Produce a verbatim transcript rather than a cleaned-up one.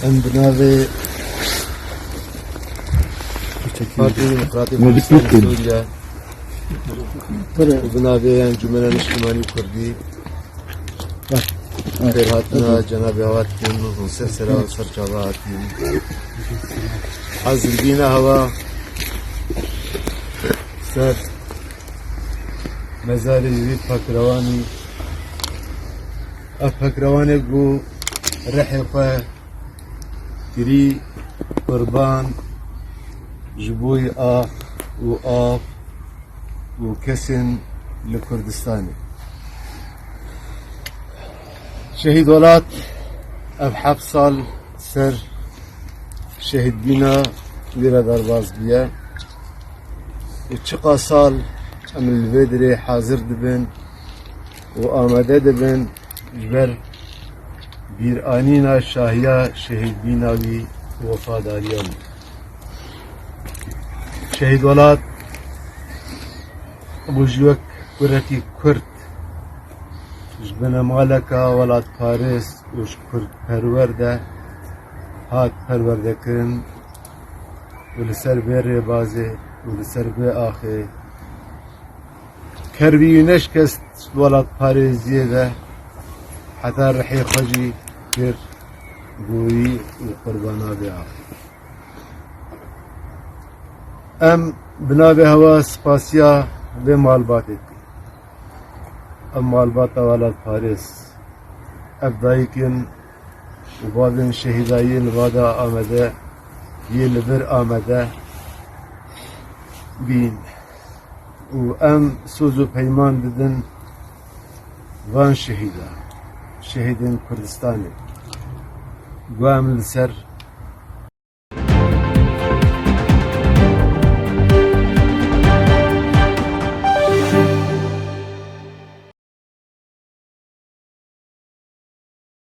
Em bi navê Partî Demokratî Kurdistan Sûriye û bi navê Encûmena Niştimanî Kurdî xêrhatina cenabê hewa dikin û ser sera û ser çava hatî. Ez li bîna hewa ser mezarê wî Pakrewanî, ev Pakrewanê ku rihê xwe kirî qurban ji bo yî ax û av û kesên li Kurdistanê. Şehîd Welat ev heft sal ser şehîdbîna wî re derbas bûye û çiqa sal em li vê dirê hazir dibin û amade dibin ji ber bîranîna şahiya şehîdbîna wî û wefadariya wî. Şehîd Welat bû ji wek kurekî Kurd, ji binemaleka welatparêz û ji Kurdperwer de hat perwerdekirin û li ser vê rêbazê û li ser vê axê ker wî neşkest welatparêziyê de heta rihê xwe jî kir gorî û qurbana vê axê. Em bi navê hewa spasiya vê malbatê dikin. Ev malbata welatparêz, ev dayik in û bavên şehîda yê li va de amede, yê li vir amede bîn. Û em soz û peyman didin van şehîda, şehîdên Kurdistanê. Ku em li ser